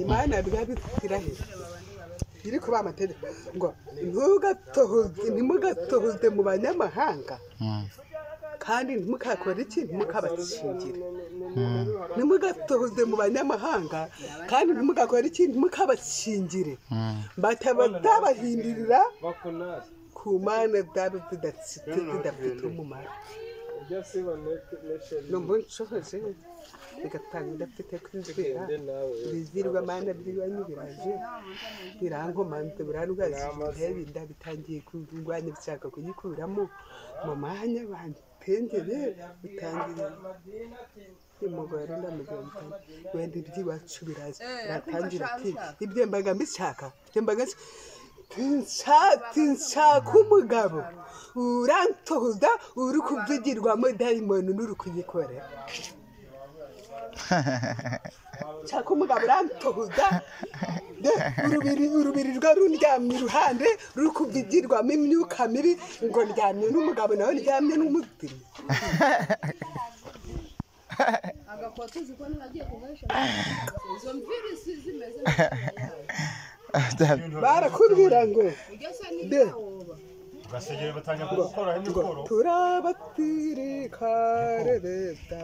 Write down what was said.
Imana birabitirahe iri kuba amategeko ngo ntimugatohoze mu banyamahanga kandi ntimukakore iki, ntimukabakingire. Ntimugatohoze mu banyamahanga kandi ntimugakore iki, ntimukabakingire, batabahindurira ku mana zaba zidafite umumaro. Numva nshoje bigatanga idafite kwizera, bizirwa mana by'iwanyu biraje birankomanze, birandwaza inda, bitangiye kurwanya bishaka kuyikuramo mu mwanya bantengere, bitangiye umugore ndamugenza wenda iby'iwacu biraza biratangira ati ibyo mbaga mbishaka, ibyo mbaga nshaka umugabo urantoza uri kuvugirwamo dayimoni n'uri kuyikorera. Nshaka umugabo urantoza urubiri rwa rundyamye iruhande ruri kuvugirwamo imyuka mibi, ngo ndyamye n'umugabo nawe ndyamye n'umutima. Barakubwira ngo turabatirikare beza.